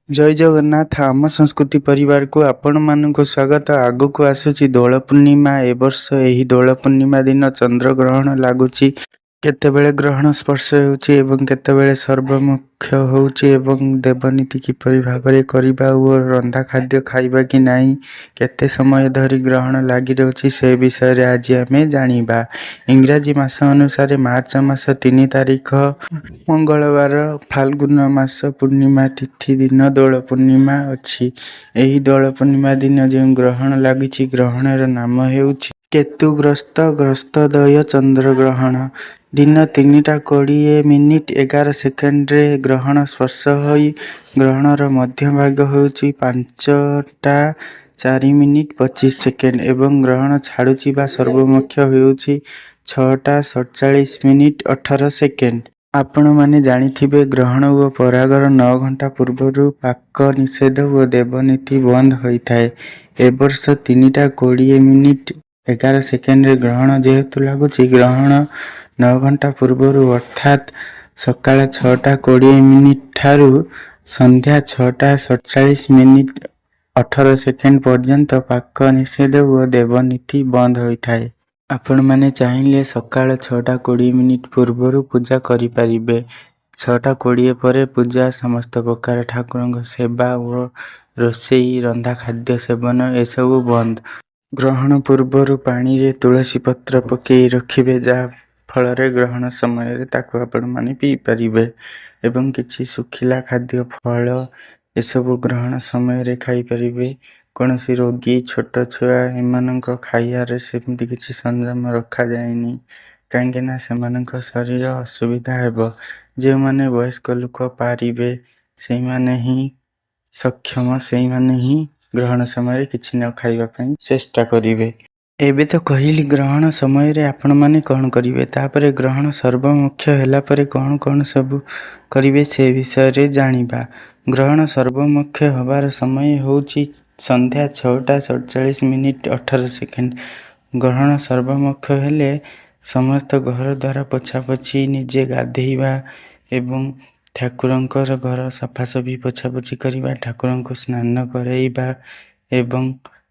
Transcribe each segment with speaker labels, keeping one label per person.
Speaker 1: ଜୟ ଜଗନ୍ନାଥ। ଆମ ସଂସ୍କୃତି ପରିବାରକୁ ଆପଣମାନଙ୍କୁ ସ୍ୱାଗତ। ଆଗକୁ ଆସୁଛି ଦୋଳ ପୂର୍ଣ୍ଣିମା। ଏ ବର୍ଷ ଏହି ଦୋଳ ପୂର୍ଣ୍ଣିମା ଦିନ ଚନ୍ଦ୍ରଗ୍ରହଣ ଲାଗୁଛି। କେତେବେଳେ ଗ୍ରହଣ ସ୍ପର୍ଶ ହେଉଛି ଏବଂ କେତେବେଳେ ସର୍ବମୋକ୍ଷ ହେଉଛି ଏବଂ ଦେବନୀତି କିପରି ଭାବରେ କରିବା ଓ ରନ୍ଧା ଖାଦ୍ୟ ଖାଇବା କି ନାହିଁ, କେତେ ସମୟ ଧରି ଗ୍ରହଣ ଲାଗି ରହୁଛି, ସେ ବିଷୟରେ ଆଜି ଆମେ ଜାଣିବା। ଇଂରାଜୀ ମାସ ଅନୁସାରେ ମାର୍ଚ୍ଚ ମାସ 3 ତାରିଖ ମଙ୍ଗଳବାର, ଫାଲ୍ଗୁନ ମାସ ପୂର୍ଣ୍ଣିମା ତିଥି ଦିନ ଦୋଳ ପୂର୍ଣ୍ଣିମା ଅଛି। ଏହି ଦୋଳ ପୂର୍ଣ୍ଣିମା ଦିନ ଯେଉଁ ଗ୍ରହଣ ଲାଗିଛି, ଗ୍ରହଣର ନାମ ହେଉଛି କେତୁଗ୍ରସ୍ତ ଗ୍ରସ୍ତଦ୍ୱୟ ଚନ୍ଦ୍ରଗ୍ରହଣ। ଦିନ 3ଟା 20 ମିନିଟ୍ 11 ସେକେଣ୍ଡରେ ଗ୍ରହଣ ସ୍ପର୍ଶ ହୋଇ ଗ୍ରହଣର ମଧ୍ୟଭାଗ ହେଉଛି 5ଟା 4 ମିନିଟ୍ 25 ସେକେଣ୍ଡ ଏବଂ ଗ୍ରହଣ ଛାଡ଼ୁଛି ବା ସର୍ବମୋକ୍ଷ ହେଉଛି 6ଟା 47 ମିନିଟ୍ 18 ସେକେଣ୍ଡ। ଆପଣମାନେ ଜାଣିଥିବେ, ଗ୍ରହଣ ଓ ପରାଗର 9 ଘଣ୍ଟା ପୂର୍ବରୁ ପାକ ନିଷେଧ ଓ ଦେବନୀତି ବନ୍ଦ ହୋଇଥାଏ। ଏ ବର୍ଷ 3ଟା 20 ମିନିଟ୍ 11 ସେକେଣ୍ଡରେ ଗ୍ରହଣ ଯେହେତୁ ଲାଗୁଛି, ଗ୍ରହଣ 9 ଘଣ୍ଟା ପୂର୍ବରୁ ଅର୍ଥାତ୍ ସକାଳ 6ଟା 20 ମିନିଟ୍ ଠାରୁ ସନ୍ଧ୍ୟା 6ଟା 47 ମିନିଟ୍ 18 ସେକେଣ୍ଡ ପର୍ଯ୍ୟନ୍ତ ପାକ ନିଷେଧ ଓ ଦେବନୀତି ବନ୍ଦ ହୋଇଥାଏ। ଆପଣମାନେ ଚାହିଁଲେ ସକାଳ 6ଟା 20 ମିନିଟ୍ ପୂର୍ବରୁ ପୂଜା କରିପାରିବେ। 6ଟା 20 ପରେ ପୂଜା, ସମସ୍ତ ପ୍ରକାର ଠାକୁରଙ୍କ ସେବା ଓ ରୋଷେଇ, ରନ୍ଧା ଖାଦ୍ୟ ସେବନ ଏସବୁ ବନ୍ଦ। ଗ୍ରହଣ ପୂର୍ବରୁ ପାଣିରେ ତୁଳସୀ ପତ୍ର ପକାଇ ରଖିବେ, ଯାହା ଫଳରେ ଗ୍ରହଣ ସମୟରେ ତାକୁ ଆପଣମାନେ ପିଇପାରିବେ ଏବଂ କିଛି ଶୁଖିଲା ଖାଦ୍ୟ, ଫଳ ଏସବୁ ଗ୍ରହଣ ସମୟରେ ଖାଇପାରିବେ। କୌଣସି ରୋଗୀ, ଛୋଟ ଛୁଆ ଏମାନଙ୍କ ଖାଇବାରେ ସେମିତି କିଛି ସଂଯମ ରଖାଯାଏନି, କାହିଁକିନା ସେମାନଙ୍କ ଶରୀର ଅସୁବିଧା ହେବ। ଯେଉଁମାନେ ବୟସ୍କ ଲୋକ ପାରିବେ, ସେଇମାନେ ହିଁ ସକ୍ଷମ, ସେଇମାନେ ହିଁ ଗ୍ରହଣ ସମୟରେ କିଛି ନ ଖାଇବା ପାଇଁ ଚେଷ୍ଟା କରିବେ। ଏବେ ତ କହିଲି ଗ୍ରହଣ ସମୟରେ ଆପଣମାନେ କ'ଣ କରିବେ। ତାପରେ ଗ୍ରହଣ ସର୍ବମୋକ୍ଷ ହେଲା ପରେ କ'ଣ କ'ଣ ସବୁ କରିବେ, ସେ ବିଷୟରେ ଜାଣିବା। ଗ୍ରହଣ ସର୍ବମୋକ୍ଷ ହେବାର ସମୟ ହେଉଛି ସନ୍ଧ୍ୟା 6ଟା 47 ମିନିଟ୍ 18 ସେକେଣ୍ଡ। ଗ୍ରହଣ ସର୍ବମୋକ୍ଷ ହେଲେ ସମସ୍ତ ଘର ଦ୍ୱାର ପୋଛାପୋଛି, ନିଜେ ଗାଧେଇବା ଏବଂ ଠାକୁରଙ୍କର ଘର ସଫାସଫି, ପୋଛାପୋଛି କରିବା, ଠାକୁରଙ୍କୁ ସ୍ନାନ କରାଇବା ଏବଂ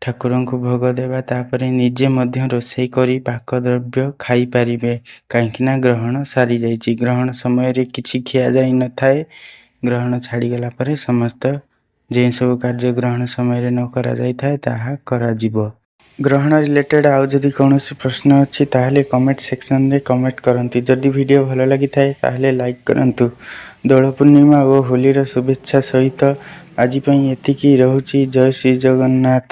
Speaker 1: ଠାକୁରଙ୍କୁ ଭୋଗ ଦେବା। ତାପରେ ନିଜେ ମଧ୍ୟ ରୋଷେଇ କରି ପାକ ଦ୍ରବ୍ୟ ଖାଇପାରିବେ, କାହିଁକିନା ଗ୍ରହଣ ସାରିଯାଇଛି। ଗ୍ରହଣ ସମୟରେ କିଛି ଖିଆଯାଇନଥାଏ। ଗ୍ରହଣ ଛାଡ଼ିଗଲା ପରେ ସମସ୍ତ ଯେଉଁ ସବୁ କାର୍ଯ୍ୟ ଗ୍ରହଣ ସମୟରେ ନ କରାଯାଇଥାଏ, ତାହା କରାଯିବ। ଗ୍ରହଣ ରିଲେଟେଡ଼୍ ଆଉ ଯଦି କୌଣସି ପ୍ରଶ୍ନ ଅଛି, ତାହେଲେ କମେଣ୍ଟ ସେକ୍ସନରେ କମେଣ୍ଟ କରନ୍ତୁ। ଯଦି ଭିଡ଼ିଓ ଭଲ ଲାଗିଥାଏ, ତାହେଲେ ଲାଇକ୍ କରନ୍ତୁ। ଦୋଳ ପୂର୍ଣ୍ଣିମା ଓ ହୋଲିର ଶୁଭେଚ୍ଛା ସହିତ ଆଜି ପାଇଁ ଏତିକି ରହୁଛି। ଜୟ ଶ୍ରୀ ଜଗନ୍ନାଥ।